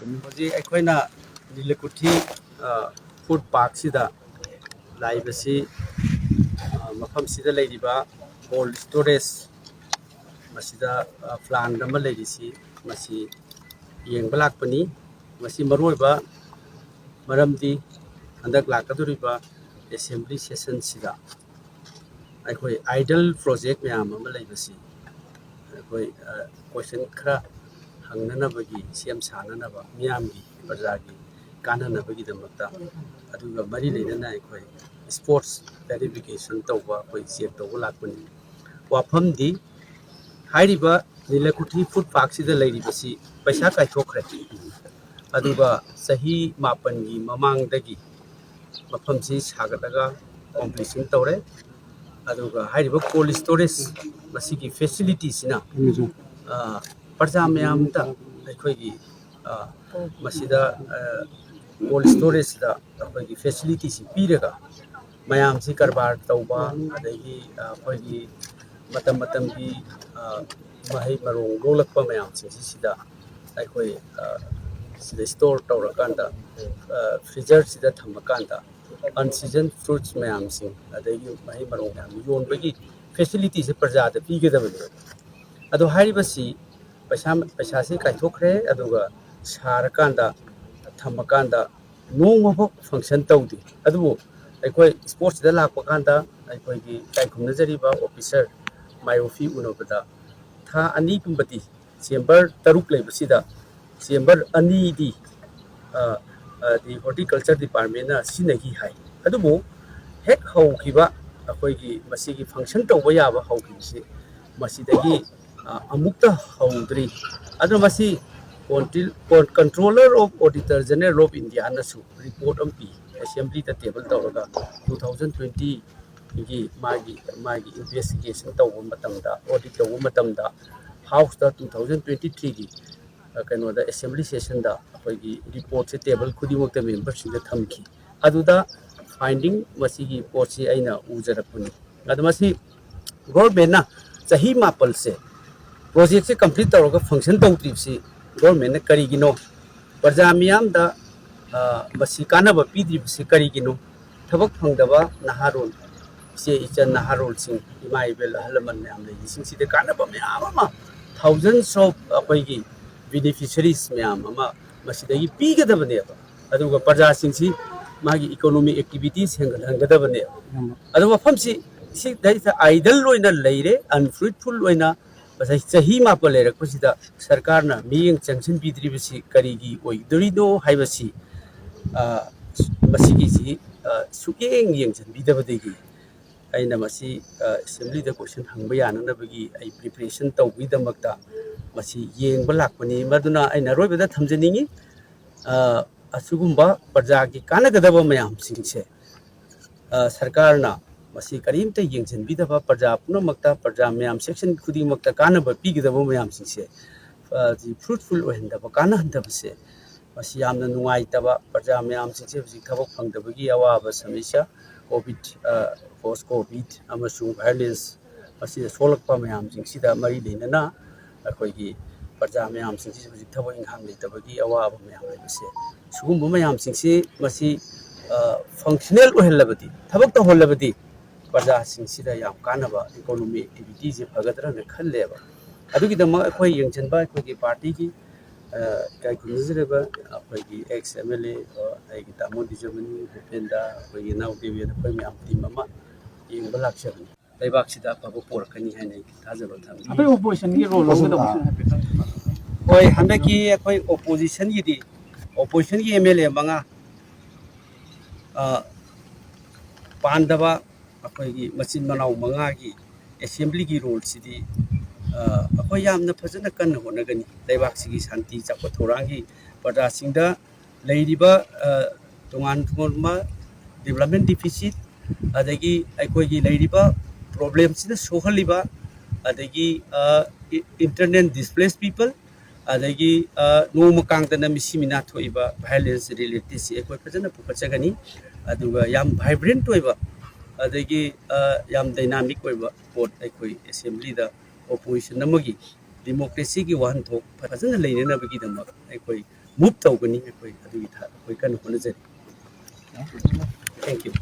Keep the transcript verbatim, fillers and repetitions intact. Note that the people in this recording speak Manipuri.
ꯍꯧꯖꯤꯛ ꯑꯩꯈꯣꯏꯅ ꯅꯤꯂꯀꯨꯊꯤ ꯐꯨꯗ ꯄꯥꯔꯛꯁꯤꯗ ꯂꯥꯛꯏꯕꯁꯤ, ꯑ, ꯃꯐꯝꯁꯤꯗ ꯂꯩꯔꯤꯕ ꯀꯣꯜ ꯁ꯭ꯇꯣꯔꯦꯖ, ꯃꯁꯤꯗ, ꯑ, ꯄ꯭ꯂꯥꯟ ꯑꯃ ꯂꯩꯔꯤꯁꯤ, ꯃꯁꯤ ꯌꯦꯡꯕ ꯂꯥꯛꯄꯅꯤ꯫ ꯃꯁꯤ ꯃꯔꯨꯑꯣꯏꯕ ꯃꯔꯝꯗꯤ ꯍꯟꯗꯛ ꯂꯥꯛꯀꯗꯧꯔꯤꯕ ꯑꯦꯁꯦꯝꯕ꯭ꯂꯤ ꯁꯦꯁꯟꯁꯤꯗ ꯑꯩꯈꯣꯏ ꯑꯥꯏꯗꯜ ꯄ꯭ꯔꯣꯖꯦꯛ ꯃꯌꯥꯝ ꯑꯃ ꯂꯩꯕꯁꯤ ꯑꯩꯈꯣꯏ, ꯑ, ꯀꯣꯏꯁꯟ ꯈꯔ ꯍꯪꯅꯅꯕꯒꯤ, ꯁꯦꯝ ꯁꯥꯅꯅꯕ, ꯃꯤꯌꯥꯝꯒꯤ, ꯄ꯭ꯔꯖꯥꯒꯤ ꯀꯥꯟꯅꯅꯕꯒꯤꯗꯃꯛꯇ, ꯑꯗꯨꯒ ꯃꯔꯤ ꯂꯩꯅꯅ ꯑꯩꯈꯣꯏ ꯁ꯭ꯄꯣꯔꯠꯁ ꯀ꯭ꯂꯦꯔꯤꯐꯤꯀꯦꯁꯟ ꯇꯧꯕ, ꯑꯩꯈꯣꯏ ꯆꯦꯛ ꯇꯧꯕ ꯂꯥꯛꯄꯅꯤ꯫ ꯋꯥꯐꯝꯗꯤ ꯍꯥꯏꯔꯤꯕ ꯅꯤꯂꯀꯨꯊꯤ ꯐꯨꯗ ꯄꯥꯔꯛꯁꯤꯗ ꯂꯩꯔꯤꯕꯁꯤ ꯄꯩꯁꯥ ꯀꯥꯏꯊꯣꯛꯈ꯭ꯔꯦ, ꯑꯗꯨꯒ ꯆꯍꯤ ꯃꯥꯄꯟꯒꯤ ꯃꯃꯥꯡꯗꯒꯤ ꯃꯐꯝꯁꯤ ꯁꯥꯒꯠꯂꯒ ꯀꯣꯝꯄ꯭ꯂꯤꯁꯟ ꯇꯧꯔꯦ꯫ ꯑꯗꯨꯒ ꯍꯥꯏꯔꯤꯕ ꯀꯣꯜ ꯁ꯭ꯇꯣꯔꯦꯖ ꯃꯁꯤꯒꯤ ꯐꯦꯁꯤꯂꯤꯇꯤꯁꯤꯅ, ꯑ, ꯄ꯭ꯔꯖꯥ ꯃꯌꯥꯝꯗ ꯑꯩꯈꯣꯏꯒꯤ, ꯑ, ꯃꯁꯤꯗ, ꯑ, ꯀꯣꯜ ꯁ꯭ꯇꯣꯔꯦꯖꯇ ꯑꯩꯈꯣꯏꯒꯤ ꯐꯦꯁꯤꯂꯤꯇꯤꯁꯤ ꯄꯤꯔꯒ ꯃꯌꯥꯝꯁꯤ ꯀꯔꯕꯥꯔ ꯇꯧꯕ, ꯑꯗꯒꯤ, ꯑ, ꯑꯩꯈꯣꯏꯒꯤ ꯃꯇꯝ ꯃꯇꯝꯒꯤ, ꯑ, ꯃꯍꯩ ꯃꯔꯣꯡ ꯂꯣꯛꯂꯛꯄ ꯃꯌꯥꯝꯁꯤꯡꯁꯤ ꯁꯤꯗ ꯑꯩꯈꯣꯏ, ꯑ, ꯁꯤꯗ ꯁ꯭ꯇꯣꯔ ꯇꯧꯔꯀꯥꯟꯗ, ꯑ, ꯐ꯭ꯔꯤꯖꯔꯁꯤꯗ ꯊꯝꯃꯀꯥꯟꯗ ꯑꯟꯁꯤꯖꯟ ꯐ꯭ꯔꯨꯠꯁ ꯃꯌꯥꯝꯁꯤꯡ, ꯑꯗꯒꯤ ꯃꯍꯩ ꯃꯔꯣꯡ ꯃꯌꯥꯝ ꯌꯣꯟꯕꯒꯤ ꯐꯦꯁꯤꯂꯤꯇꯤꯁꯦ ꯄ꯭ꯔꯖꯥꯗ ꯄꯤꯒꯗꯕꯅꯦꯕ꯫ ꯑꯗꯣ ꯍꯥꯏꯔꯤꯕꯁꯤ ꯄꯩꯁꯥ, ꯄꯩꯁꯥꯁꯤ ꯀꯥꯏꯊꯣꯛꯈ꯭ꯔꯦ, ꯑꯗꯨꯒ ꯁꯥꯔꯀꯥꯟꯗ, ꯊꯝꯃꯀꯥꯟꯗ ꯅꯣꯡꯃꯐꯥꯎ ꯐꯪꯁꯟ ꯇꯧꯗꯦ꯫ ꯑꯗꯨꯕꯨ ꯑꯩꯈꯣꯏ ꯁ꯭ꯄꯣꯔꯠꯁꯤꯗ ꯂꯥꯛꯄ ꯀꯥꯟꯗ ꯑꯩꯈꯣꯏꯒꯤ ꯏꯀꯥꯏ ꯈꯨꯝꯅꯖꯔꯤꯕ ꯑꯣꯐꯤꯁꯔ ꯃꯥꯏ ꯑꯣꯐꯤ ꯎꯅꯕꯗ ꯊꯥ ꯑꯅꯤꯒꯨꯝꯕꯗꯤ, ꯆꯦꯝꯕꯔ ꯇꯔꯨꯛ ꯂꯩꯕꯁꯤꯗ ꯆꯦꯝꯕꯔ ꯑꯅꯤꯗꯤ, ꯑ, ꯑ, ꯗꯤ ꯍꯣꯔꯇꯤꯀꯜꯆꯔ ꯗꯤꯄꯥꯔꯠꯃꯦꯟꯅ ꯁꯤꯖꯤꯟꯅꯈꯤ ꯍꯥꯏ꯫ ꯑꯗꯨꯕꯨ ꯍꯦꯛ ꯍꯧꯈꯤꯕ, ꯑꯩꯈꯣꯏꯒꯤ ꯃꯁꯤꯒꯤ ꯐꯪꯁꯟ ꯇꯧꯕ ꯌꯥꯕ ꯍꯧꯈꯤꯕꯁꯤ ꯃꯁꯤꯗꯒꯤ, ꯑ, ꯑꯃꯨꯛꯇ ꯍꯧꯗ꯭ꯔꯤ꯫ ꯑꯗꯨꯅ ꯃꯁꯤ ꯀꯣꯟꯇ꯭ꯔꯤ-, ꯀꯣꯟ-, Controller of Auditor General of Indiaꯅꯁꯨ ꯔꯤꯄꯣꯔꯠ ꯑꯃ ꯄꯤ, ꯑꯦꯁꯦꯝꯕ꯭ꯂꯤꯗ ꯇꯦꯕꯜ ꯇꯧꯔꯒ ꯇꯨ ꯊꯥꯎꯖꯟ ꯇ꯭ꯋꯦꯟꯇꯤꯒꯤ ꯃꯥꯒꯤ, ꯃꯥꯒꯤ ꯏꯟꯚꯦꯁꯇꯤꯒꯦꯁꯟ ꯇꯧꯕ ꯃꯇꯝꯗ, ꯑꯣꯗꯤꯠ ꯇꯧꯕ ꯃꯇꯝꯗ, ꯍꯥꯎꯁꯇ ꯇꯨ ꯊꯥꯎꯖꯟ ꯇ꯭ꯋꯦꯟꯇꯤ ꯊ꯭ꯔꯤꯒꯤ, ꯑ, ꯀꯩꯅꯣꯗ, ꯑꯦꯁꯦꯝꯕ꯭ꯂꯤ ꯁꯦꯁꯟꯗ ꯑꯩꯈꯣꯏꯒꯤ ꯔꯤꯄꯣꯔꯠꯁꯦ ꯇꯦꯕꯜ ꯈꯨꯗꯤꯡꯃꯛꯇ ꯃꯦꯝꯕꯔꯁꯤꯡꯗ ꯊꯝꯈꯤ꯫ ꯑꯗꯨꯗ ꯐꯥꯏꯟꯗꯤꯡ ꯃꯁꯤꯒꯤ ꯄꯣꯠꯁꯤ ꯑꯩꯅ ꯎꯖꯔꯛꯄꯅꯤ꯫ ꯑꯗꯣ ꯃꯁꯤ ꯒꯣꯔꯃꯦꯟꯅ ꯆꯍꯤ ꯃꯥꯄꯜꯁꯦ ꯄ꯭ꯔꯣꯖꯦꯛꯁꯦ ꯀꯝꯄ꯭ꯂꯤꯠ ꯇꯧꯔꯒ ꯐꯪꯁꯟ ꯇꯧꯗ꯭ꯔꯤꯕꯁꯤ ꯒꯣꯔꯃꯦꯟꯅ ꯀꯔꯤꯒꯤꯅꯣ? ꯄ꯭ꯔꯖꯥ ꯃꯤꯌꯥꯝꯗ, ꯑ, ꯃꯁꯤ ꯀꯥꯟꯅꯕ ꯄꯤꯗ꯭ꯔꯤꯕꯁꯤ ꯀꯔꯤꯒꯤꯅꯣ? ꯊꯕꯛ ꯐꯪꯗꯕ ꯅꯍꯥꯔꯣꯜ, ꯏꯆꯦ ꯏꯆꯟ ꯅꯍꯥꯔꯣꯜꯁꯤꯡ, ꯏꯃꯥ ꯏꯕꯦꯜ ꯑꯍꯜ ꯂꯃꯟ ꯃꯌꯥꯝ ꯂꯩꯔꯤꯁꯤꯡꯁꯤꯗ ꯀꯥꯟꯅꯕ ꯃꯌꯥꯝ ꯑꯃ, thousands of ꯑꯩꯈꯣꯏꯒꯤ beneficiaries ꯃꯌꯥꯝ ꯑꯃ ꯃꯁꯤꯗꯒꯤ ꯄꯤꯒꯗꯕꯅꯦꯕ꯫ ꯑꯗꯨꯒ ꯄ꯭ꯔꯖꯥꯁꯤꯡꯁꯤ ꯃꯥꯒꯤ economic activities ꯍꯦꯟꯒꯠꯍꯟꯒꯗꯕꯅꯦꯕ꯫ ꯑꯗꯣ ꯃꯐꯝꯁꯤ ꯁꯤꯗꯩꯁꯤꯗ idle ꯑꯣꯏꯅ ꯂꯩꯔꯦ, unfruitful ꯑꯣꯏꯅ ꯉꯁꯥꯏ ꯆꯍꯤ ꯃꯥꯄꯜ ꯂꯩꯔꯛꯄꯁꯤꯗ ꯁꯔꯀꯥꯔꯅ ꯃꯤꯠꯌꯦꯡ ꯆꯪꯁꯤꯟꯕꯤꯗ꯭ꯔꯤꯕꯁꯤ ꯀꯔꯤꯒꯤ ꯑꯣꯏꯗꯣꯔꯤꯅꯣ ꯍꯥꯏꯕꯁꯤ, ꯑ, ꯃꯁꯤꯒꯤꯁꯤ, ꯑ, ꯁꯨꯛꯌꯦꯡ ꯌꯦꯡꯁꯤꯟꯕꯤꯗꯕꯗꯒꯤ ꯑꯩꯅ ꯃꯁꯤ, ꯑ, assemblyꯗ question ꯍꯪꯕ ꯌꯥꯅꯅꯕꯒꯤ ꯑꯩ preparation ꯇꯧꯕꯒꯤꯗꯃꯛꯇ ꯃꯁꯤ ꯌꯦꯡꯕ ꯂꯥꯛꯄꯅꯤ꯫ ꯃꯗꯨꯅ ꯑꯩꯅ ꯑꯔꯣꯏꯕꯗ ꯊꯝꯖꯅꯤꯡꯉꯤ, ꯑ, ꯑꯁꯤꯒꯨꯝꯕ ꯄ꯭ꯔꯖꯥꯒꯤ ꯀꯥꯟꯅꯒꯗꯕ ꯃꯌꯥꯝꯁꯤꯡꯁꯦ, ꯑ, ꯁꯔꯀꯥꯔꯅ ꯃꯁꯤ ꯀꯔꯤꯝꯇ ꯌꯦꯡꯁꯤꯟꯕꯤꯗꯕ, ꯄ꯭ꯔꯖꯥ ꯄꯨꯝꯅꯃꯛꯇ, ꯄ꯭ꯔꯖꯥ ꯃꯌꯥꯝ section ꯈꯨꯗꯤꯡꯃꯛꯇ ꯀꯥꯟꯅꯕ ꯄꯤꯒꯗꯕ ꯃꯌꯥꯝꯁꯤꯡꯁꯦ, ꯑ, fruitful ꯑꯣꯏꯍꯟꯗꯕ, ꯀꯥꯟꯅꯍꯟꯗꯕꯁꯦ, ꯃꯁꯤ ꯌꯥꯝꯅ ꯅꯨꯡꯉꯥꯏꯇꯕ꯫ ꯄ꯭ꯔꯖꯥ ꯃꯌꯥꯝꯁꯤꯡꯁꯦ ꯍꯧꯖꯤꯛ ꯊꯕꯛ ꯐꯪꯗꯕꯒꯤ ꯑꯋꯥꯕ ꯁꯃꯁ꯭ꯌꯥ, COVID, ꯑ, post COVID ꯑꯃꯁꯨꯡ violence, ꯃꯁꯤꯗ ꯁꯣꯛꯂꯛꯄ ꯃꯌꯥꯝꯁꯤꯡꯁꯤꯗ ꯃꯔꯤ ꯂꯩꯅꯅ ꯑꯩꯈꯣꯏꯒꯤ ꯄ꯭ꯔꯖꯥ ꯃꯌꯥꯝꯁꯤꯡꯁꯤ ꯍꯧꯖꯤꯛ ꯊꯕꯛ ꯏꯪꯈꯥꯡ ꯂꯩꯇꯕꯒꯤ ꯑꯋꯥꯕ ꯃꯌꯥꯝ ꯂꯩꯕꯁꯦ, ꯁꯤꯒꯨꯝꯕ ꯃꯌꯥꯝꯁꯤꯡꯁꯤ ꯃꯁꯤ, ꯑ, functional ꯑꯣꯏꯍꯜꯂꯕꯗꯤ, ꯊꯕꯛ ꯇꯧꯍꯜꯂꯕꯗꯤ ꯄ꯭ꯔꯖꯥꯁꯤꯡꯁꯤꯗ ꯌꯥꯝ ꯀꯥꯟꯅꯕ economic activityꯁꯦ ꯐꯒꯗ꯭ꯔꯅ ꯈꯜꯂꯦꯕ꯫ ꯑꯗꯨꯒꯤꯗꯃꯛ ꯑꯩꯈꯣꯏ ꯌꯦꯡꯁꯤꯟꯕ ꯑꯩꯈꯣꯏꯒꯤ partyꯒꯤ, ꯑ, ꯏꯀꯥꯏ ꯈꯨꯝꯅꯖꯔꯤꯕ ꯑꯩꯈꯣꯏꯒꯤ ex MLA, ꯑ, ꯑꯩꯒꯤ ꯇꯥꯃꯣ ꯗꯤꯖꯃꯅꯤ, ꯚꯨꯄꯦꯟꯗ, ꯑꯩꯈꯣꯏꯒꯤ ꯏꯅꯥꯎ ꯗꯦꯕꯦꯟ, ꯑꯩꯈꯣꯏ ꯃꯌꯥꯝ team ꯑꯃ ꯌꯦꯡꯕ ꯂꯥꯛꯆꯕꯅꯤ꯫ ꯂꯩꯕꯥꯛꯁꯤꯗ ꯑꯐꯕ ꯄꯣꯔꯛꯀꯅꯤ ꯍꯥꯏꯅ ꯑꯩ ꯊꯥꯖꯕ ꯊꯝꯃꯤ꯫ ꯑꯩꯈꯣꯏ oppositionꯒꯤ role ꯂꯧꯒꯗꯕꯁꯨ ꯍꯥꯏꯐꯦꯠꯇꯪ꯫ ꯍꯣꯏ, ꯍꯟꯗꯛꯀꯤ ꯑꯩꯈꯣꯏ oppositionꯒꯤꯗꯤ, oppositionꯒꯤ MLA ꯃꯉꯥ, ꯑ, ꯄꯥꯟꯗꯕ ꯑꯩꯈꯣꯏꯒꯤ ꯃꯆꯤꯟ ꯃꯅꯥꯎ ꯃꯉꯥꯒꯤ assemblyꯒꯤ roleꯁꯤꯗꯤ, ꯑ, ꯑꯩꯈꯣꯏ ꯌꯥꯝꯅ ꯐꯖꯅ ꯀꯟꯅ ꯍꯣꯠꯅꯒꯅꯤ꯫ ꯂꯩꯕꯥꯛꯁꯤꯒꯤ ꯁꯥꯟꯇꯤ ꯆꯥꯎꯈꯠ ꯊꯧꯔꯥꯡꯒꯤ ꯄ꯭ꯔꯖꯥꯁꯤꯡꯗ ꯂꯩꯔꯤꯕ, ꯑ, ꯇꯣꯉꯥꯟ ꯇꯣꯉꯥꯟꯕ development deficit, ꯑꯗꯒꯤ ꯑꯩꯈꯣꯏꯒꯤ ꯂꯩꯔꯤꯕ problemꯁꯤꯅ ꯁꯣꯛꯍꯜꯂꯤꯕ, ꯑꯗꯒꯤ, ꯑ, i-, internal displaced people, ꯑꯗꯒꯤ, ꯑ, ꯅꯣꯡꯃ ꯀꯥꯡꯗꯅ ꯃꯤꯁꯤ ꯃꯤꯅꯥ ꯊꯣꯛꯏꯕ violence realityꯁꯤ ꯑꯩꯈꯣꯏ ꯐꯖꯅ ꯄꯨꯈꯠꯆꯒꯅꯤ꯫ ꯑꯗꯨꯒ ꯌꯥꯝ vibrant ꯑꯣꯏꯕ, ꯑꯗꯒꯤ, ꯑ, ꯌꯥꯝ dynamic ꯑꯣꯏꯕ ꯄꯣꯠ ꯑꯩꯈꯣꯏ assemblyꯗ opposition ꯑꯃꯒꯤ democracyꯒꯤ ꯋꯥꯍꯟꯊꯣꯛ ꯐꯖꯅ ꯂꯩꯅꯅꯕꯒꯤꯗꯃꯛ ꯑꯩꯈꯣꯏ ꯃꯨꯚ ꯇꯧꯒꯅꯤ꯫ ꯑꯩꯈꯣꯏ ꯑꯗꯨꯒꯤ ꯊ- ꯑꯩꯈꯣꯏ ꯀꯟꯅ ꯍꯣꯠꯅꯖꯔꯤ꯫ Thank you꯫